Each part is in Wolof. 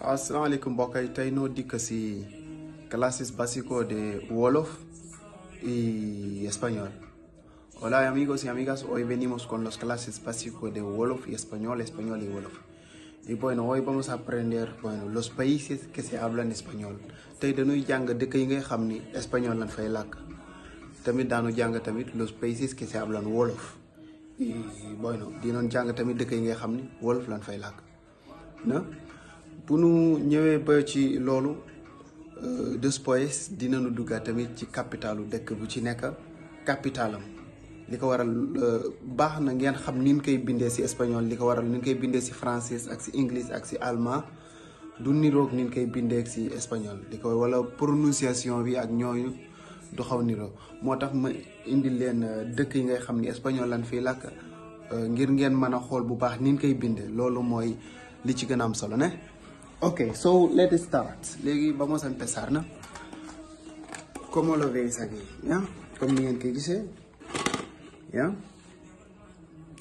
Asalaamaaleykum mbokk yi tey noo dikk si clases básicos de Wolof y español. Hola amigos y amigas, hoy venimos con las clases básicos de Wolof y español, español y Wolof. Y bueno, hoy vamos a aprender los países que se hablan español. Tey dañuy jàng dëkk yi ngay xam ni espagnol lañ fay làkk. Tamit daanu jàng tamit los países que se hablan Wolof. Y bueno, dinañ jàng tamit dëkk yi ngay xam ni Wolof lañ fay làkk. Na bu nu ñëwee ba ci loolu después dinañu duggaat tamit ci capitalu dëkk bu ci nekk capitalam li ko waral baax na ngeen xam ni ñu koy bindee ci espagnol li ko waral ni ñu koy bindee ci français ak ci anglais ak ci allemand du niroog ni ñu koy bindee ci espagnol li ko wala prononciation bi ak ñooyu du xaw niroo moo tax ma indi leen dëkk yi ngay xam ni espagnol lan fii làkk ngir ngeen mën a xool bu baax ni ñu koy bindee loolu mooy li ci gën a am solo ne. Ok, so let's start. Léegi vamos a empezar, ¿no? ¿Cómo lo veis aquí? ¿Ya? Como bien que dice. ¿Ya?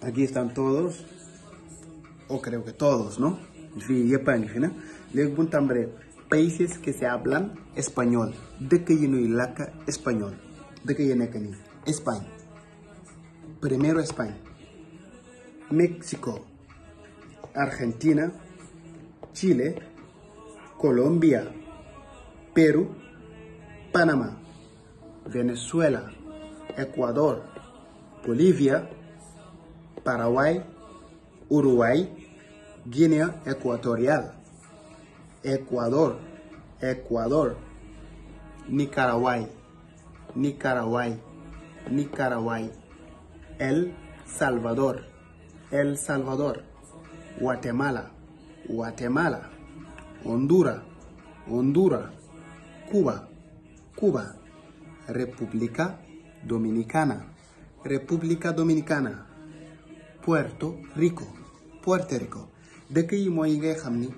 Aquí están todos. O creo que todos, ¿no? Sí, ya para ¿no? Léegi bu ñu tàmbalee países que se hablan español. Dëkk yi ñuy làkk español. Dëkk yi nekk nii. Espagne. Primero Espagne. México. Argentina. Chile, Colombia, Perú, Panamá, Venezuela, Ecuador, Bolivia, Paraguay, Uruguay, Guinea Ecuatorial, Ecuador, Nicaragua, El Salvador, Guatemala, Honduras, Cuba, República Dominicana, Puerto Rico. dëkk yi mooy yi ngay xam ni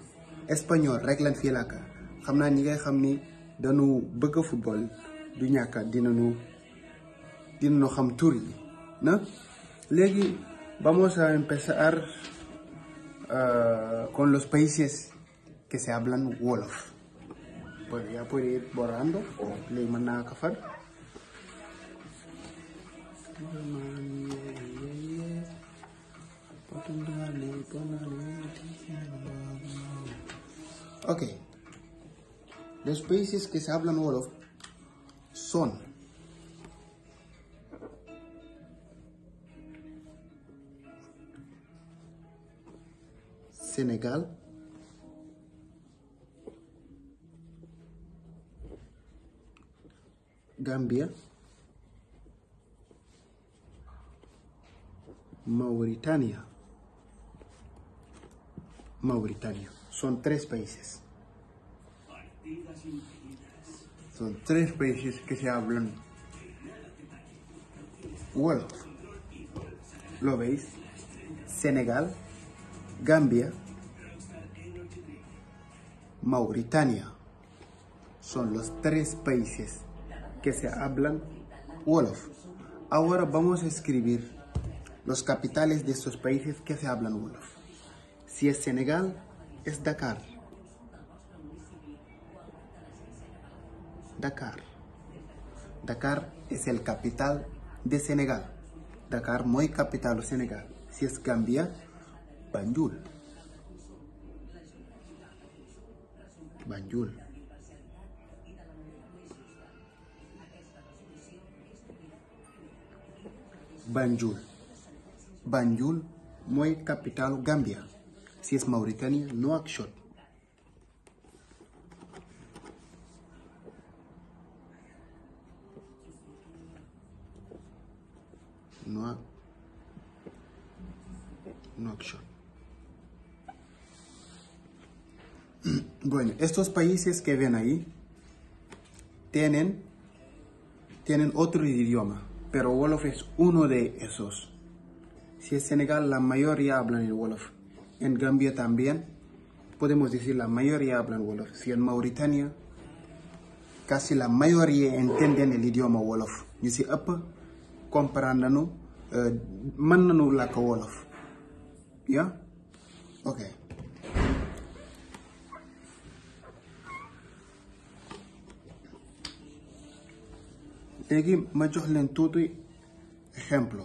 espagnol rek lañ fi làkk xam naa ñi ngay xam ni dañu bëgg football du ñàkk dinañu xam tur yi na léegi vamos a empezar con los países que se hablan Wolof. Bueno, ya puede ir borrando o le manda a cafar. Ok. Los países que se hablan Wolof son Senegal, Gambia, Mauritania. Son tres países. Son tres países que se hablan Wolof. ¿Lo veis? Senegal, Gambia, Mauritania. Son los tres países que se hablan Wolof. Ahora vamos a escribir los capitales de estos países que se hablan Wolof. Si es Senegal, es Dakar. Dakar es el capital de Senegal. Dakar mooy capitalu Senegal. Si es Gambia, Banjul. Banjul mooy capitalu Gambia. Si es Mauritania, Nouakchott. Bueno, estos países que ven ahí tienen otro idioma, pero Wolof es uno de esos. Si es Senegal, la mayoría hablan el Wolof. En Gambia también, podemos decir la mayoría hablan Wolof. Si en Mauritania, casi la mayoría entienden el idioma Wolof. ñu si ëpp comprendre nañu mën nañu làkk Wolof. Yeah? Ok. léegi ma jox leen tuuti ejemplo.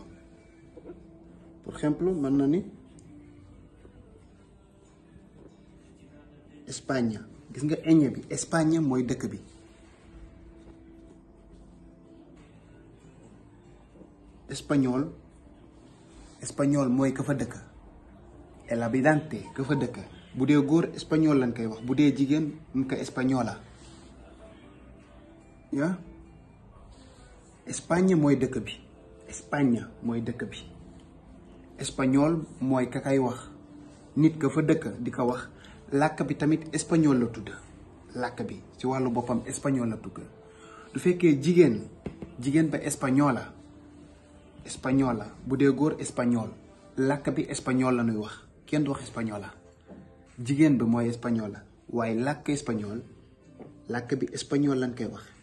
Por ejemplo, mën na ni España. Gis nga ñ bi España mooy dëkk bi. espagnol mooy ka fa dëkk. El habitante ka fa dëkk. bu dee góor espagnol lañ koy wax bu dee jigéen ñu ko española. ya Espagne mooy dëkk bi. Espagne mooy dëkk bi. espagnol mooy ka kay wax. nit ka fa dëkk di ko wax. làkk bi tamit espagnol la tudd. làkk bi ci wàllu boppam espagnol la tudd. du fekkee jigéen ba espagnol la bu dee góor espagnol. làkk bi espagnol la nuy wax kenn du wax espagnol la. jigéen bi mooy espagnol la waaye làkk bi espagnol lañ koy wax.